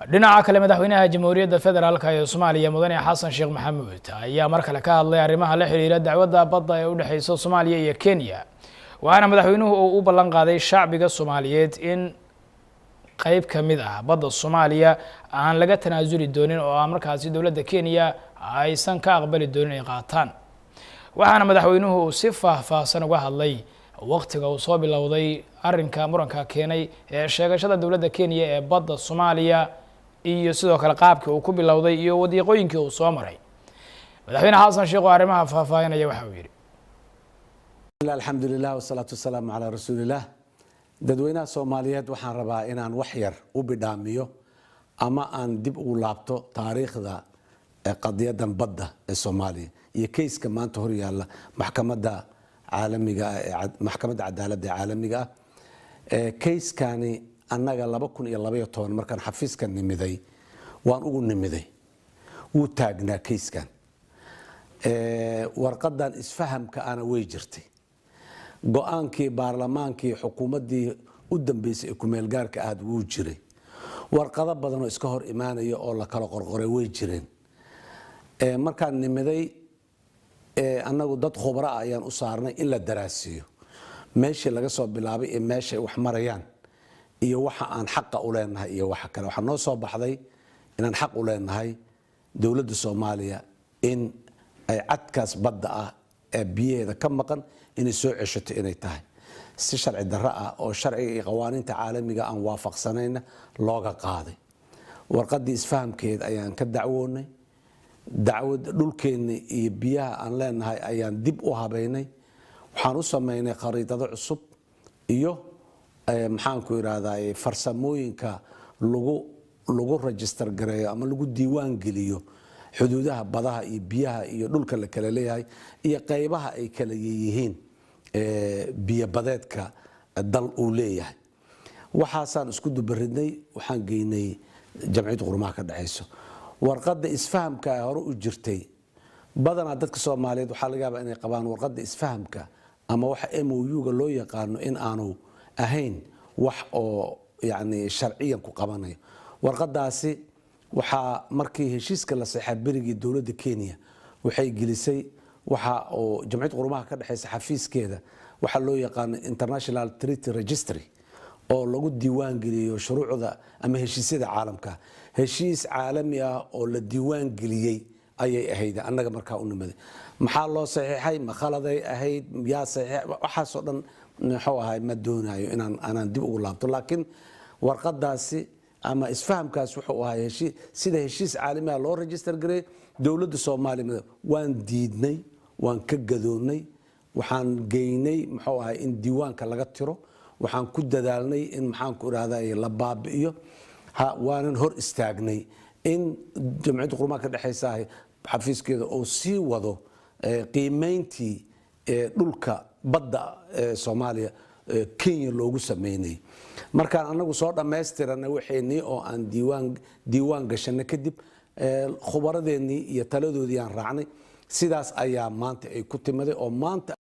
Dhinaca kale, Madaxweynaha Jamhuuriyadda Federaalka ee Soomaaliya, Mudane Xasan Sheekh Maxamuud, ayaa mar kale ka hadlay arrimaha la xiriira dacwadda badda ee u dhexeysa Soomaaliya iyo Kenya, waxaana madaxweynuhu uu u ballan qaaday shacbiga Soomaaliyeed in qeyb ka mid ah badda Soomaaliya aan laga tanaasuli doonin oo aan markaasi dowladda Kenya aysan ka aqbali doonin ay qaataan. Waxaana madaxweynuhu uu si faahfaahsan uga hadlay waqtiga uu soo bilowday arrinka muranka keenay ee sheegashada dowladda Kenya ee badda Soomaaliya, iyo sidoo kale qaabkii uu ku bilowday iyo wadiiqooyinkii uu soo maray. Madaxweyne Xasan Sheekh oo arrimaha faahfaahinaya waxa uu yidhi: Alxamdu lilah wasalaatu wasalaamu calaa rasuulilah. Dadweynaha Soomaaliyeed, waxaan rabaa inaan wax yar u bidhaamiyo ama aan dib ugu laabto taariikhda qadiyadan badda ee Soomaaliya iyo kayska maanta hor yaalla maxkamadda caalamiga ah, Maxkamadda Cadaaladda ee Caalamiga ah. Kayskani annaga 2012 markaan xafiiska nimiday waan ugu nimiday, wuu taagnaa kayskan. Warqadan isfahamka ana way jirtay. Go-aankii baarlamaankii xukuumaddii u dambeysay ee kumeelgaarka ahaad wuu jiray. Warqado badan oo iska hor imaanaya oo la kala qorqoray way jireen. Markaan nimiday annagu dad khubra ah ayaan u saarnay in la daraasiiyo meeshii laga soo bilaabay iyo meeshay wax marayaan iyo waxa aan xaqa u leenahay iyo waxa kale. Waxaa noo soo baxday inaan xaq u leenahay dowladda Soomaaliya in ay cadkaas badda ah ee biyaheeda ka maqan inay soo ceshato, inay tahay si sharci darro ah oo sharciga iyo qawaaniinta caalamiga aan waafaqsanayna looga qaaday. Warqaddii isfahamkeed ayaan ka dacwoonay. Dacwad dhulkeenna iyo biyaha aan leenahay ayaan dib u habaynay. Waxaan u samaynay khariidado cusub iyo, maxaanku idhahdaa, farsamooyinka lagu register gareeyo ama lagu diiwaan geliyo xuduudaha badaha iyo biyaha iyo dhulka la kala leeyahay iyo qaybaha ay kala yihiin biyobadeedka dal uu leeyahay. Waxaasaan isku dubaridnay, waxaan geynay Jamciyadda Qurumaha ka Dhexayso. Warqadda isfahamka ee hore u jirtay, badanaa dadka Soomaaliyeed waxaa laga yaabaa inay qabaan warqadda isfahamka ama waxa MOU-ga loo yaqaano in aanu ahayn wax oo yacni sharciyan ku qabanayo. Warqadaasi waxaa markii heshiiska la saxaa berigii dowladda Kenya waxay gelisay waxa oo Jamciyadda Qurumaha ka Dhexaysa xafiiskeeda waxaa loo yaqaano International Treaty Registry, oo lagu diiwaan geliyo shuruucda ama heshiisyada caalamka. Heshiis caalami ah oo la diiwaan geliyey ayay ahayd. Annaga markaa u nimaday, maxaa loo saxiixay? Ma khaladay ahayd? Yaa saxiix? Waxaasoo dhan muxuu ahay, ma doonayo inaan anaan dib ugu laabto, laakiin warqadaasi ama isfahamkaas wuxuu ahay heshii sida heshiis caalami ah loo register gareeyay. Dowladda Soomaaliya waan diidnay, waan ka gadoonnay. Waxaan geynay, muxuu ahay, in diiwaanka laga tiro. Waxaan ku dadaalnay in, maxaanku idhahda, la baabi'iyo. Waanan hor istaagnay in Jamciyadda Qurumaha ka Dhexaysa xafiiskeeda uu sii wado qiimeyntii dhulka badda Soomaaliya Kenya loogu sameynayay. Markaan anagu soo dhammaystiranay waxaynii oo aan diiwaan gashanay kadib, khubaradeennii iyo taladoodii aan raacnay, sidaas ayaa maanta ay ku timiday oo maanta